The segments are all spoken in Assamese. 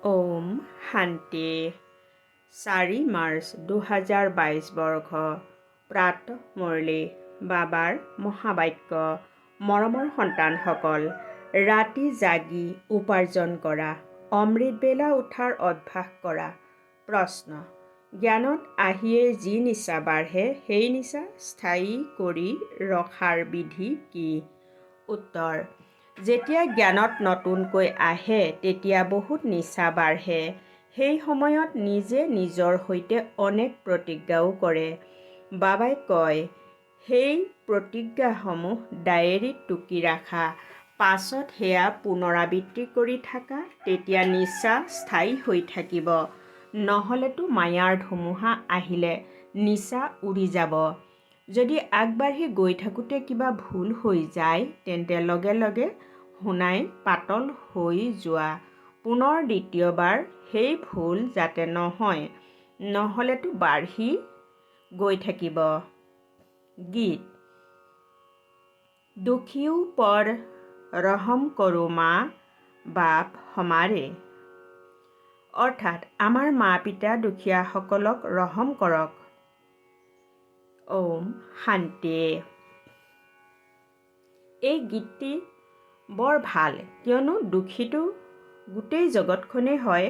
ওম শান্তি। 4 মাৰ্চ 2022 বৰ্ষ, প্ৰাত মুৰলী, বাবাৰ মহাবাক্য। মৰমৰ সন্তানসকল, ৰাতি জাগি উপাৰ্জন কৰা, অমৃত বেলা উঠাৰ অভ্যাস কৰা। প্ৰশ্ন: জ্ঞানত আহিয়েই যি নিচা বাঢ়ে, সেই নিচা স্থায়ী কৰি ৰখাৰ বিধি কি? উত্তৰ: যেতিয়া জ্ঞানত নতুনকৈ আহে, তেতিয়া বহুত নিচা বাঢ়ে। সেই সময়ত নিজে নিজৰ সৈতে অনেক প্ৰতিজ্ঞাও কৰে। বাবাই কয়, সেই প্ৰতিজ্ঞাসমূহ ডায়েৰীত টুকি ৰাখা, পাছত সেয়া পুনৰাবৃত্তি কৰি থাকা, তেতিয়া নিচা স্থায়ী হৈ থাকিব। নহ'লেতো মায়াৰ ধুমুহা আহিলে নিচা উৰি যাব। যদি আগবাঢ়ি গৈ থাকোঁতে কিবা ভুল হৈ যায়, তেন্তে লগে লগে শুনাই পাতল হৈ যোৱা। পুনৰ দ্বিতীয়বাৰ সেই ভুল যাতে নহয়, নহ'লেতো বাঢ়ি গৈ থাকিব। গীত: दुखियों पर रहम करो माँ बाप हमारे। অৰ্থাৎ আমাৰ মা পিতা দুখীয়াসকলক ৰহম কৰক। ওম শান্তি। এই গীতটি বৰ ভাল, কিয়নো দুখীটো গোটেই জগতখনেই হয়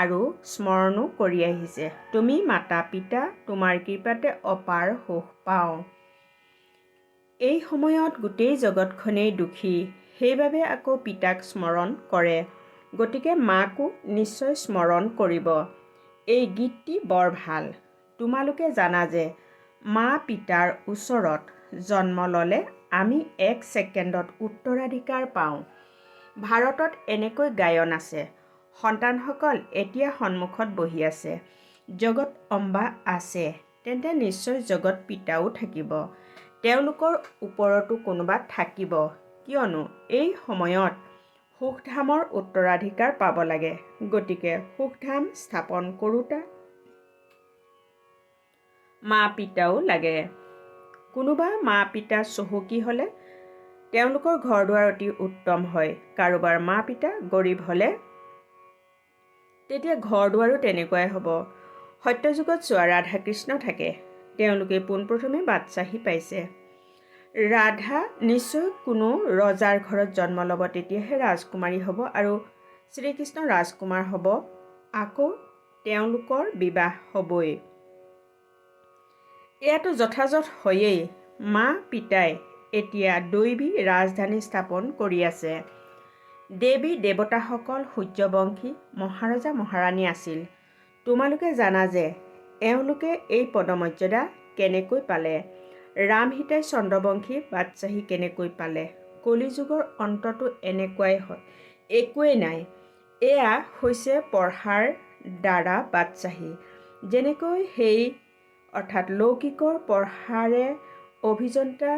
আৰু স্মৰণো কৰি আহিছে, তুমি মাতা পিতা, তোমাৰ কৃপাতে অপাৰ সুখ পাওঁ। এই সময়ত গোটেই জগতখনেই দুখী, সেইবাবে আকৌ পিতাক স্মৰণ কৰে। গতিকে মাকো নিশ্চয় স্মৰণ কৰিব। এই গীতটি বৰ ভাল। তোমালোকে জানা যে মা পিতাৰ ওচৰত জন্ম ল'লে আমি এক ছেকেণ্ডত উত্তৰাধিকাৰ পাওঁ। ভাৰতত এনেকৈ গায়ন আছে, সন্তানসকল এতিয়া সন্মুখত বহি আছে। জগত অম্বা আছে, তেন্তে নিশ্চয় জগত পিতাও থাকিব। তেওঁলোকৰ ওপৰতো কোনোবা থাকিব, কিয়নো এই সময়ত সুখধামৰ উত্তৰাধিকাৰ পাব লাগে। গতিকে সুখধাম স্থাপন কৰোঁতা মা পিতাও লাগে। কোনোবা মা পিতা চহকী হ'লে তেওঁলোকৰ ঘৰ দুৱাৰ অতি উত্তম হয়। কাৰোবাৰ মা পিতা গৰীব হ'লে তেতিয়া ঘৰ দুৱাৰো তেনেকুৱাই হ'ব। সত্যযুগত চোৱা, ৰাধা কৃষ্ণ থাকে, তেওঁলোকে পোনপ্ৰথমে বাদশ্বাহী পাইছে। ৰাধা নিশ্চয় কোনো ৰজাৰ ঘৰত জন্ম ল'ব, তেতিয়াহে ৰাজকুমাৰী হ'ব আৰু শ্ৰীকৃষ্ণ ৰাজকুমাৰ হ'ব। আকৌ তেওঁলোকৰ বিবাহ হ'বই। এয়াতো যথাযথ হয়েই। মা পিতাই এতিয়া দৈৱী ৰাজধানী স্থাপন কৰি আছে। দেৱী দেৱতাসকল সূৰ্যবংশী মহাৰজা মহাৰাণী আছিল। তোমালোকে জানা যে এওঁলোকে এই পদমৰ্যাদা কেনেকৈ পালে? ৰাম সীতাই চন্দ্ৰবংশী বাদশ্বাহী কেনেকৈ পালে? কলিযুগৰ অন্ততো এনেকুৱাই হয়, একোৱেই নাই। এয়া হৈছে পঢ়াৰ দ্বাৰা বাদশ্বাহী। যেনেকৈ সেই অৰ্থাৎ লৌকিকৰ পঢ়াৰে অভিযন্তা,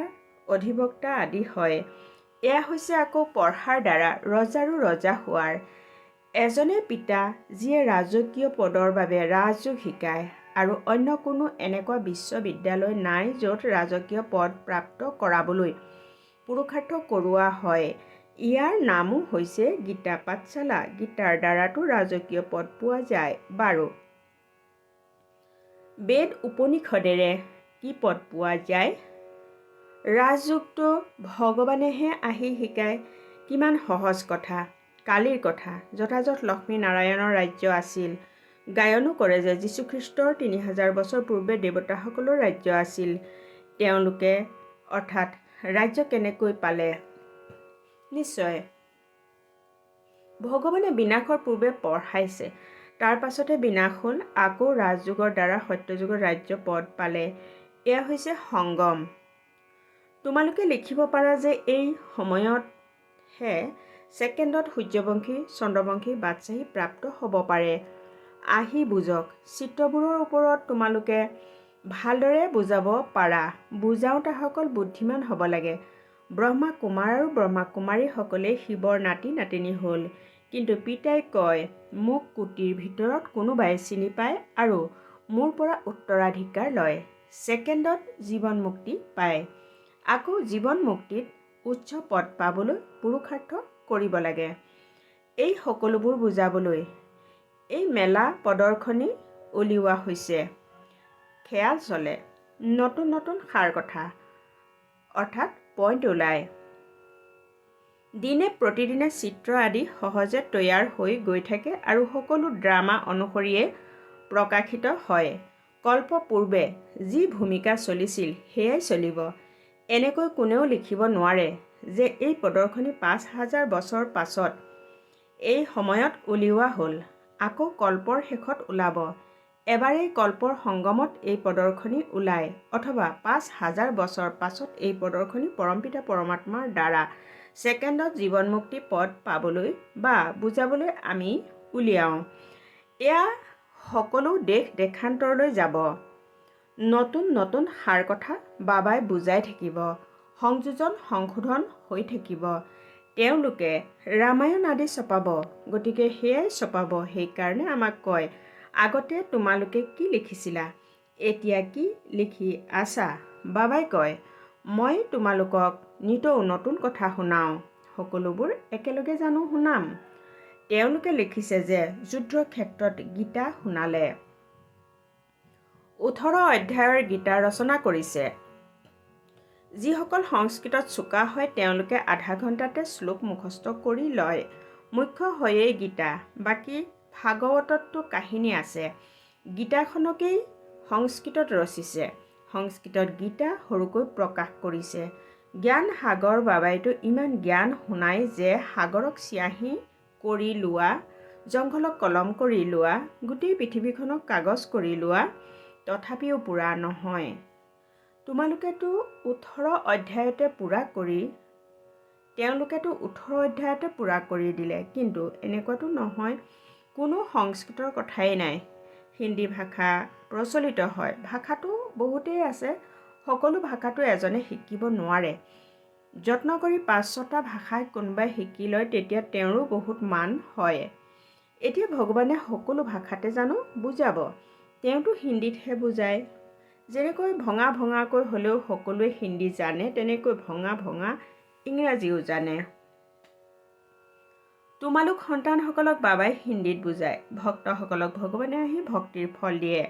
অধিবক্তা আদি হয়, এয়া হৈছে আকৌ পঢ়াৰ দ্বাৰা ৰজাৰো ৰজা হোৱাৰ। এজনে পিতা, যিয়ে ৰাজকীয় পদৰ বাবে ৰাজযোগ শিকায় আৰু অন্য কোনো এনেকুৱা বিশ্ববিদ্যালয় নাই য'ত ৰাজকীয় পদ প্ৰাপ্ত কৰাবলৈ পুৰুষাৰ্থ কৰোৱা হয়। ইয়াৰ নামো হৈছে গীতা পাঠশালা। গীতাৰ দ্বাৰাতো ৰাজকীয় পদ পোৱা যায়। বাৰু, বেদ উপনিষদেৰে কি পদ পোৱা যায়? ৰাজযোগটো ভগৱানেহে আহি শিকায়। কিমান সহজ কথা! কালিৰ কথা। যথাযথ লক্ষ্মী নাৰায়ণৰ ৰাজ্য আছিল। গায়নো কৰে যে যীশুখ্ৰীষ্টৰ 3000 বছৰ পূৰ্বে দেৱতাসকলৰ ৰাজ্য আছিল। তেওঁলোকে অৰ্থাৎ ৰাজ্য কেনেকৈ পালে? নিশ্চয় ভগৱানে বিনাশৰ পূৰ্বে পঢ়াইছে, তাৰ পাছতে বিনাশ হ'ল। আকৌ ৰাজযোগৰ দ্বাৰা সত্যযুগৰ ৰাজ্য পদ পালে। এয়া হৈছে সংগম। তোমালোকে লিখিব পাৰা যে এই সময়তহে ছেকেণ্ডত সূৰ্যবংশী, চন্দ্ৰবংশী বাদশ্বাহী প্ৰাপ্ত হ'ব পাৰে। আহি বুজক। চিত্ৰবোৰৰ ওপৰত তোমালোকে ভালদৰে বুজাব পাৰা। বুজাওঁতাসকল বুদ্ধিমান হ'ব লাগে। ব্ৰহ্মা কুমাৰ আৰু ব্ৰহ্মা কুমাৰীসকলে শিৱৰ নাতি নাতিনী হ'ল। কিন্তু পিতাই কয়, মোক কোটিৰ ভিতৰত কোনোবাই চিনি পায় আৰু মোৰ পৰা উত্তৰাধিকাৰ লয়। ছেকেণ্ডত জীৱন মুক্তি পায়। আকৌ জীৱন মুক্তিত উচ্চ পদ পাবলৈ পুৰুষাৰ্থ কৰিব লাগে। এই সকলোবোৰ বুজাবলৈ এই মেলা প্ৰদৰ্শনী উলিওৱা হৈছে। খেয়াল চলে, নতুন নতুন সাৰ কথা অৰ্থাৎ পইণ্ট ওলায়। দিনে প্ৰতিদিনে চিত্ৰ আদি সহজে তৈয়াৰ হৈ গৈ থাকে আৰু সকলো ড্ৰামা অনুসৰিয়ে প্ৰকাশিত হয়। কল্প পূৰ্বে যি ভূমিকা চলিছিল সেয়াই চলিব। এনেকৈ কোনেও লিখিব নোৱাৰে যে এই প্ৰদৰ্শনী 5000 বছৰ পাছত এই সময়ত উলিওৱা হ'ল, আকৌ কল্পৰ শেষত ওলাব। এবাৰেই কল্পৰ সংগমত এই প্ৰদৰ্শনী ওলায় অথবা 5000 বছৰ পাছত এই প্ৰদৰ্শনী পৰমপিতা পৰমাত্মাৰ দ্বাৰা ছেকেণ্ডত জীৱন মুক্তি পদ পাবলৈ বা বুজাবলৈ আমি উলিয়াওঁ। এয়া সকলো দেশ দেশান্তৰলৈ যাব। নতুন নতুন সাৰ কথা বাবাই বুজাই থাকিব, সংযোজন সংশোধন হৈ থাকিব। তেওঁলোকে ৰামায়ণ আদি ছপাব, গতিকে সেয়াই ছপাব। সেইকাৰণে আমাক কয়, আগতে তোমালোকে কি লিখিছিলা, এতিয়া কি লিখি আছা? বাবাই কয়, মই তোমালোকক নিতৌ নতুন কথা শুনাওঁ, সকলোবোৰ একেলগে জানো শুনাম? তেওঁলোকে লিখিছে যে যুদ্ধ ক্ষেত্ৰত গীতা শুনালে। 18 অধ্যায়ৰ গীতা ৰচনা কৰিছে। যিসকল সংস্কৃতত চোকা হয় তেওঁলোকে আধা ঘণ্টাতে শ্লোক মুখস্থ কৰি লয়। মুখ্য হয়েই গীতা, বাকী ভাগৱততো কাহিনী আছে। গীতাখনকেই সংস্কৃতত ৰচিছে, সংস্কৃতত গীতা সৰুকৈ প্ৰকাশ কৰিছে। জ্ঞান সাগৰ বাবাইতো ইমান জ্ঞান শুনাই যে সাগৰক চিয়াহী কৰি লোৱা, জংঘলক কলম কৰি লোৱা, গোটেই পৃথিৱীখনক কাগজ কৰি লোৱা, তথাপিও পূৰা নহয়। তোমালোকেতো 18 অধ্যায়তে পূৰা কৰি, তেওঁলোকেতো 18 অধ্যায়তে পূৰা কৰি দিলে, কিন্তু এনেকুৱাতো নহয়। কোনো সংস্কৃতৰ কথাই নাই। হিন্দী ভাষা প্ৰচলিত হয়, ভাষাটো বহুতেই আছে, সকলো ভাষাটো এজনে শিকিব নোৱাৰে। যত্ন কৰি 5-6টা ভাষা কোনোবাই শিকি লয়, তেতিয়া তেওঁৰো বহুত মান হয়। এতিয়া ভগৱানে সকলো ভাষাতে জানো বুজাব? তেওঁতো হিন্দীতহে বুজায়। যেনেকৈ ভঙা ভঙাকৈ হ'লেও সকলোৱে হিন্দী জানে, তেনেকৈ ভঙা ভঙা ইংৰাজীও জানে। তোমালোক সন্তানসকলক বাবাই হিন্দীত বুজায়, ভক্তসকলক ভগৱানে আহি ভক্তিৰ ফল দিয়ে।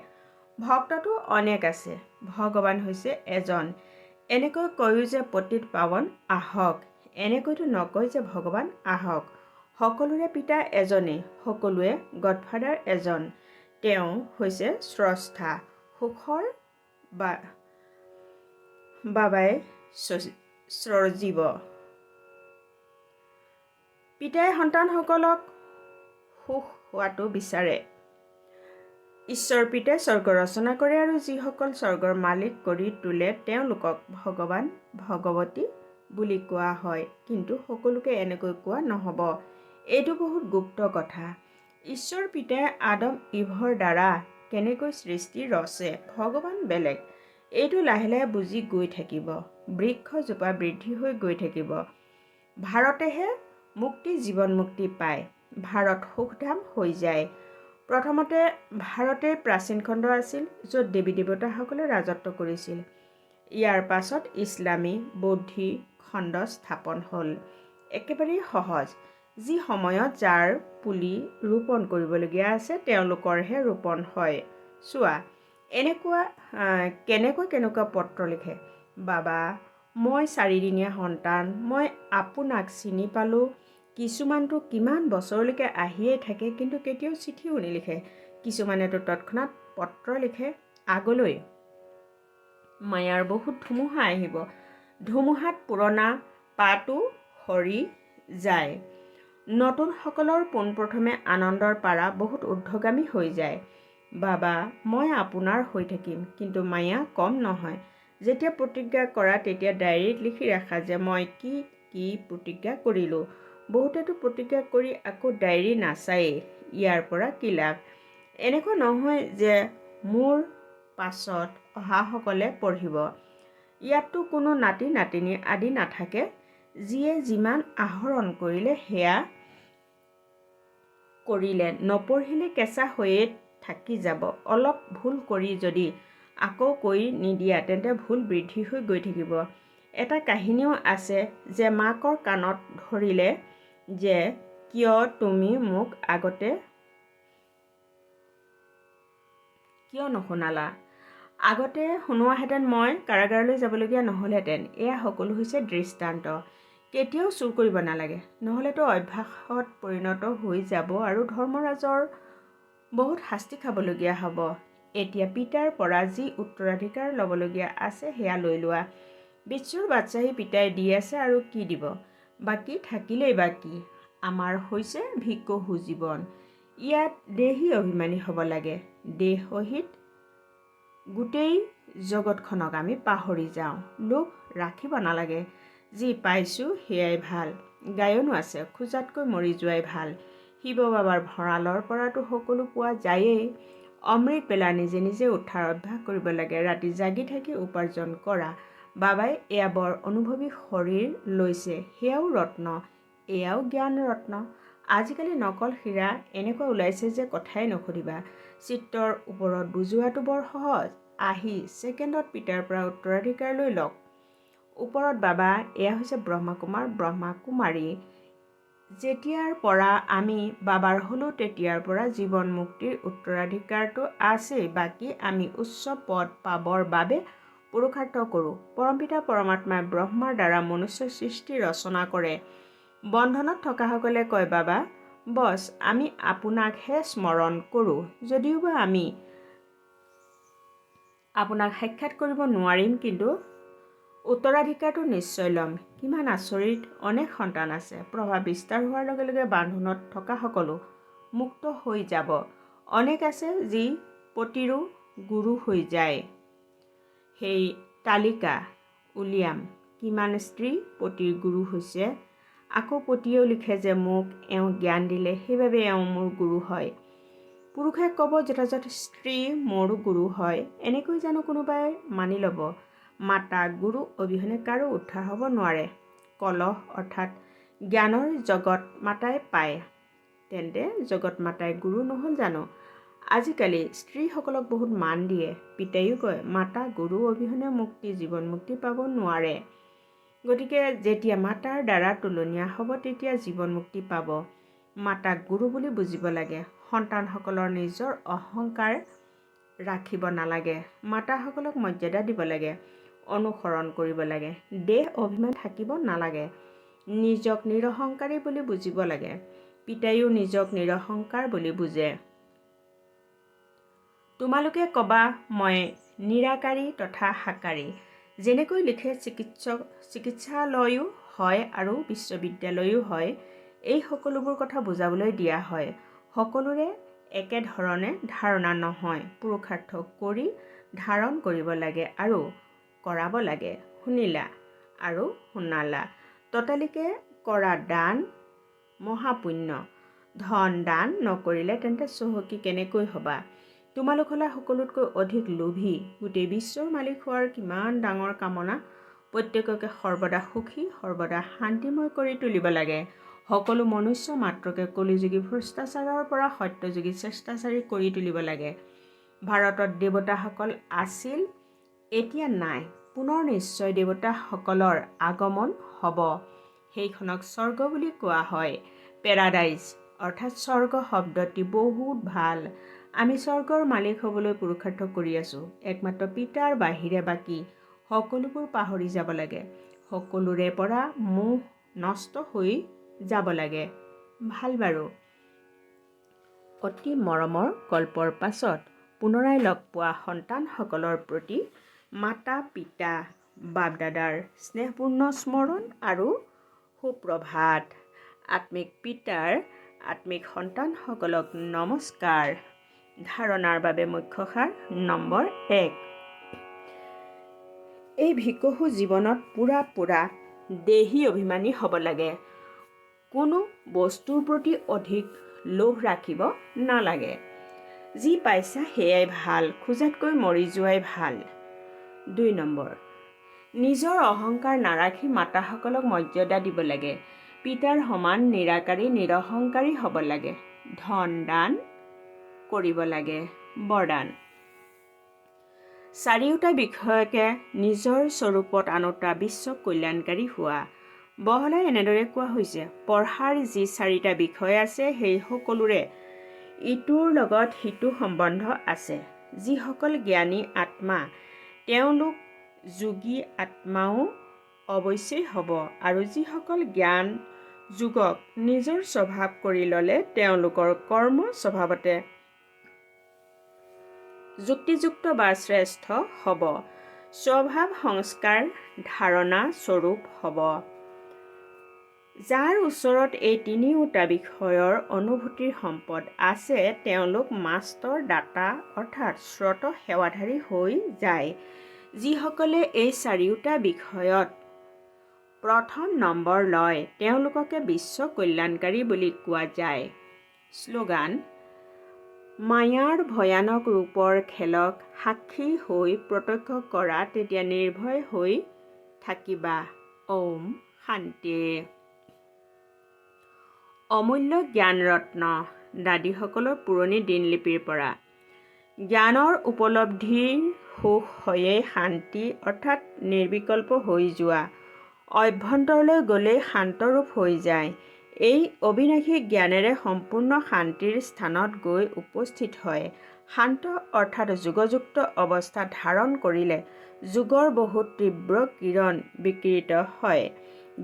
ভক্ততো অনেক আছে, ভগৱান হৈছে এজন। এনেকৈ কয়ো যে পতিত পাৱন আহক, এনেকৈতো নকয় যে ভগৱান আহক। সকলোৰে পিতা এজনেই, সকলোৱে গডফাদাৰ এজন, তেওঁ হৈছে স্ৰষ্টা। সুখৰ বাবাই সৃজিব। পিতাই সন্তানসকলক সুখ হোৱাটো বিচাৰে। ঈশ্বৰ পিতাই স্বৰ্গ ৰচনা কৰে আৰু যিসকল স্বৰ্গৰ মালিক কৰি তোলে তেওঁলোকক ভগৱান ভগৱতী বুলি কোৱা হয়। কিন্তু সকলোকে এনেকৈ কোৱা নহ'ব, এইটো বহুত গুপ্ত কথা। ঈশ্বৰ পিতাই আদম ইভৰ দ্বাৰা কেনেকৈ সৃষ্টি ৰচে, ভগৱান বেলেগ, এইটো লাহে লাহে বুজি গৈ থাকিব। বৃক্ষজোপা বৃদ্ধি হৈ গৈ থাকিব। ভাৰতেহে মুক্তি, জীৱন মুক্তি পায়। ভাৰত সুখধাম হৈ যায়। প্ৰথমতে ভাৰতে প্ৰাচীন খণ্ড আছিল, য'ত দেৱী দেৱতাসকলে ৰাজত্ব কৰিছিল। ইয়াৰ পাছত ইছলামী বৌদ্ধি খণ্ড স্থাপন হ'ল। একেবাৰেই সহজ। যি সময়ত যাৰ পুলি ৰোপণ কৰিবলগীয়া আছে তেওঁলোকৰহে ৰোপণ হয়। চোৱা, এনেকুৱা কেনেকুৱা কেনেকুৱা পত্ৰ লিখে, বাবা মই 4দিনীয়া সন্তান, মই আপোনাক চিনি পালোঁ। কিছুমানতো কিমান বছৰলৈকে আহিয়ে থাকে, কিন্তু কেতিয়াও চিঠিও নিলিখে। কিছুমানেতো তৎক্ষণাত পত্ৰ লিখে। আগলৈ মায়াৰ বহুত ধুমুহা আহিব, ধুমুহাত পুৰণা পাতো সৰি যায়। নতুনসকলৰ পোনপ্ৰথমে আনন্দৰ পাৰা বহুত ঊৰ্ধ্বগামী হৈ যায়। বাবা মই আপোনাৰ হৈ থাকিম, কিন্তু মায়া কম নহয়। যেতিয়া প্ৰতিজ্ঞা কৰা তেতিয়া ডায়েৰীত লিখি ৰাখা যে মই কি কি প্ৰতিজ্ঞা কৰিলোঁ। বহুতেতো প্ৰতিজ্ঞা কৰি আকৌ ডায়েৰী নাচায়েই, ইয়াৰ পৰা কি লাভ? এনেকুৱা নহয় যে মোৰ পাছত অহাসকলে পঢ়িব। ইয়াততো কোনো নাতি নাতিনী আদি নাথাকে। যিয়ে যিমান আহৰণ কৰিলে সেয়া কৰিলে, নপঢ়িলে কেঁচা হৈয়ে থাকি যাব। অলপ ভুল কৰি যদি আকৌ কৈ নিদিয়া তেন্তে ভুল বৃদ্ধি হৈ গৈ থাকিব। এটা কাহিনীও আছে যে মাকৰ কাণত ধৰিলে যে কিয় তুমি মোক আগতে কিয় নুশুনালা? আগতে শুনোৱাহেঁতেন মই কাৰাগাৰলৈ যাবলগীয়া নহ'লহেঁতেন। এয়া সকলো হৈছে দৃষ্টান্ত। কেতিয়াও চুৰ কৰিব নালাগে, নহ'লেতো অভ্যাসত পৰিণত হৈ যাব আৰু ধৰ্মৰাজৰ বহুত শাস্তি খাবলগীয়া হ'ব। এতিয়া পিতাৰ পৰা যি উত্তৰাধিকাৰ ল'বলগীয়া আছে সেয়া লৈ লোৱা। বিশ্বৰ বাদশ্বাহী পিতাই দি আছে আৰু কি দিব? বাকী থাকিলেই বাকী। আমাৰ হৈছে ভিকহু জীৱন। ইয়াত দেহী অভিমানী হ'ব লাগে। দেহ সহিত গোটেই জগতখনক আমি পাহৰি যাওঁ। লোভ ৰাখিব নালাগে। যি পাইছোঁ সেয়াই ভাল। গায়নো আছে, খোজাতকৈ মৰি যোৱাই ভাল। শিৱ বাবাৰ ভঁৰালৰ পৰাতো সকলো পোৱা যায়েই। অমৃত বেলা নিজে নিজে উঠাৰ অভ্যাস কৰিব লাগে। ৰাতি জাগি থাকি উপাৰ্জন কৰা। বাবাই এয়া বৰ অনুভৱী শৰীৰ লৈছে, সেয়াও ৰত্ন, এয়াও জ্ঞান ৰত্ন। আজিকালি নকল হীৰা এনেকুৱা ওলাইছে যে কথাই নুসুধিবা। চিত্ৰৰ ওপৰত বুজোৱাটো বৰ সহজ। আহি ছেকেণ্ডত পিতাৰ পৰা উত্তৰাধিকাৰ লৈ লওক। ওপৰত বাবা, এয়া হৈছে ব্ৰহ্মাকুমাৰ ব্ৰহ্মাকুমাৰী। যেতিয়াৰ পৰা আমি বাবাৰ হ'লোঁ তেতিয়াৰ পৰা জীৱন মুক্তিৰ উত্তৰাধিকাৰটো আছেই। বাকী আমি উচ্চ পদ পাবৰ বাবে পুৰুষাৰ্থ কৰোঁ। পৰমপিতা পৰমাত্মাই ব্ৰহ্মাৰ দ্বাৰা মনুষ্য সৃষ্টি ৰচনা কৰে। বন্ধনত থকাসকলে কয়, বাবা বছ আমি আপোনাকহে স্মৰণ কৰোঁ। যদিওবা আমি আপোনাক সাক্ষাৎ কৰিব নোৱাৰিম, কিন্তু উত্তৰাধিকাৰটো নিশ্চয় ল'ম। কিমান আচৰিত, অনেক সন্তান আছে। প্ৰভাৱ বিস্তাৰ হোৱাৰ লগে লগে বান্ধোনত থকাসকলো মুক্ত হৈ যাব। অনেক আছে যি পতিৰো গুৰু হৈ যায়। সেই তালিকা উলিয়াম, কিমান স্ত্ৰী পতিৰ গুৰু হৈছে। আকৌ পতিয়েও লিখে যে মোক এওঁ জ্ঞান দিলে, সেইবাবে এওঁ মোৰ গুৰু হয়। পুৰুষে ক'ব যথাযথ স্ত্ৰী মোৰ গুৰু হয়। এনেকৈ জানো কোনোবাই মানি ল'ব? মাতা গুৰু অবিহনে কাৰো উদ্ধাৰ হ'ব নোৱাৰে। কলহ অৰ্থাৎ জ্ঞানৰ জগত মাতাই পায়, তেন্তে জগত মাতাই গুৰু নহ'ল জানো? আজিকালি স্ত্ৰীসকলক বহুত মান দিয়ে। পিতাইও কয়, মাতা গুৰু অবিহনে মুক্তি, জীৱন মুক্তি পাব নোৱাৰে। গতিকে যেতিয়া মাতাৰ দ্বাৰা তুলনীয়া হ'ব তেতিয়া জীৱন মুক্তি পাব। মাতাক গুৰু বুলি বুজিব লাগে। সন্তানসকলৰ নিজৰ অহংকাৰ ৰাখিব নালাগে। মাতাসকলক মৰ্যাদা দিব লাগে, অনুসৰণ কৰিব লাগে। দেহ অভিমান থাকিব নালাগে। নিজক নিৰহংকাৰী বুলি বুজিব লাগে। পিতাইও নিজক নিৰহংকাৰ বুলি বুজে। তোমালোকে ক'বা মই নিৰাকাৰী তথা সাকাৰী। যেনেকৈ লিখে চিকিৎসালয়ো হয় আৰু বিশ্ববিদ্যালয়ো হয়, এই সকলোবোৰ কথা বুজাবলৈ দিয়া হয়। সকলোৰে একেধৰণে ধাৰণা নহয়। পুৰুষাৰ্থ কৰি ধাৰণ কৰিব লাগে আৰু কৰাব লাগে। শুনিলা আৰু শুনালা। ততালিকে কৰা দান মহাপুণ্য। ধন দান নকৰিলে তেন্তে চহকী কেনেকৈ হ'বা? তোমালোক হ'লা সকলোতকৈ অধিক লোভী। গোটেই বিশ্বৰ মালিক হোৱাৰ কিমান ডাঙৰ কামনা। প্ৰত্যেককে সৰ্বদা সুখী, সৰ্বদা শান্তিময় কৰি তুলিব লাগে। সকলো মনুষ্য মাত্ৰকে কলিযুগী ভ্ৰষ্টাচাৰৰ পৰা সত্যযুগী শ্ৰেষ্ঠাচাৰী কৰি তুলিব লাগে। ভাৰতত দেৱতাসকল আছিল, এতিয়া নাই। পুনৰ নিশ্চয় দেৱতাসকলৰ আগমন হ'ব। সেইখনক স্বৰ্গ বুলি কোৱা হয়। পেৰাডাইজ অৰ্থাৎ স্বৰ্গ শব্দটি বহুত ভাল। আমি স্বৰ্গৰ মালিক হ'বলৈ পুৰুষাৰ্থ কৰি আছোঁ। একমাত্ৰ পিতাৰ বাহিৰে বাকী সকলোবোৰ পাহৰি যাব লাগে। সকলোৰে পৰা মোহ নষ্ট হৈ যাব লাগে। ভাল বাৰু। অতি মৰমৰ গল্পৰ পাছত পুনৰাই লগ পোৱা সন্তানসকলৰ প্ৰতি মাতা পিতা বাপদাদাৰ স্নেহপূৰ্ণ স্মৰণ আৰু সুপ্ৰভাত। আত্মিক পিতাৰ আত্মিক সন্তানসকলক নমস্কাৰ। ধাৰণাৰ বাবে মুখ্য সাৰ নম্বৰ 1। এই ভিকহু জীৱনত পুৰা পুৰা দেহী অভিমানী হ'ব লাগে। কোনো বস্তুৰ প্ৰতি অধিক লোভ ৰাখিব নালাগে। যি পাইছা সেয়াই ভাল, খোজাতকৈ মৰি যোৱাই ভাল। 2 নম্বৰ, নিজৰ অহংকাৰ নাৰাখি মাতাসকলক মৰ্যাদা দিব লাগে। পিতাৰ সমান নিৰাকাৰী নিৰহংকাৰী হ'ব লাগে। ধন দান কৰিব লাগে। বৰদান। চাৰিওটা বিষয়কে নিজৰ স্বৰূপত আনোতা বিশ্ব কল্যাণকাৰী হোৱা। বহলাই এনেদৰে কোৱা হৈছে, পঢ়াৰ যি চাৰিটা বিষয় আছে সেই সকলোৰে ইটোৰ লগত সিটো সম্বন্ধ আছে। যিসকল জ্ঞানী আত্মা তেওঁলোক যোগী আত্মাও অৱশ্যেই হ'ব আৰু যিসকল জ্ঞান যোগক নিজৰ স্বভাৱ কৰি ল'লে তেওঁলোকৰ কৰ্ম স্বভাৱতে যুক্তিযুক্ত বা শ্ৰেষ্ঠ হ'ব, স্বভাৱ সংস্কাৰ ধাৰণা স্বৰূপ হ'ব। যাৰ ওচৰত এই তিনিওটা বিষয়ৰ অনুভূতিৰ সম্পদ আছে, তেওঁলোক মাষ্টৰ দাতা অৰ্থাৎ স্ৰত সেৱাধাৰী হৈ যায়। যিসকলে এই চাৰিওটা বিষয়ত প্ৰথম নম্বৰ লয়, তেওঁলোককে বিশ্ব কল্যাণকাৰী বুলি কোৱা যায়। শ্লোগান: মায়াৰ ভয়ানক ৰূপৰ খেলক সাক্ষী হৈ প্ৰত্যক্ষ কৰা, তেতিয়া নিৰ্ভয় হৈ থাকিবা। ঔম শান্তি। অমূল্য জ্ঞানৰত্ন দাদীসকলৰ পুৰণি দিনলিপিৰ পৰা। জ্ঞানৰ উপলব্ধিৰ সুখ হয়েই শান্তি অৰ্থাৎ নিৰ্বিকল্প হৈ যোৱা। অভ্যন্তৰলৈ গ'লেই শান্তৰূপ হৈ যায়। এই অবিনাশী জ্ঞানেৰে সম্পূৰ্ণ শান্তিৰ স্থানত গৈ উপস্থিত হয়। শান্ত অৰ্থাৎ যোগযুক্ত অৱস্থা ধাৰণ কৰিলে যোগৰ বহুত তীব্ৰ কিৰণ বিকিৰিত হয়।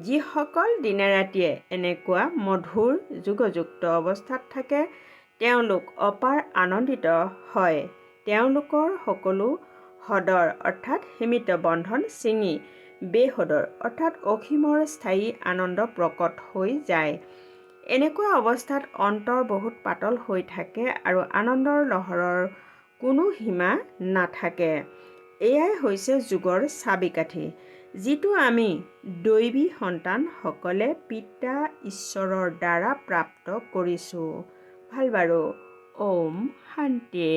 যিসকল দিনে ৰাতিয়ে এনেকুৱা মধুৰ যোগযুক্ত অৱস্থাত থাকে, তেওঁলোক অপাৰ আনন্দিত হয়। তেওঁলোকৰ সকলো হদৰ অৰ্থাৎ সীমিত বন্ধন ছিঙি বেহদৰ অৰ্থাৎ অসীমৰ স্থায়ী আনন্দ প্ৰকট হৈ যায়। এনেকুৱা অৱস্থাত অন্তৰ বহুত পাতল হৈ থাকে আৰু আনন্দৰ লহৰৰ কোনো সীমা নাথাকে। এয়াই হৈছে যোগৰ চাবিকাঠি, যিটো আমি দৈৱী সন্তানসকলে পিতা ঈশ্বৰৰ দ্বাৰা প্ৰাপ্ত কৰিছোঁ। ভাল বাৰু, ঔম শান্তি।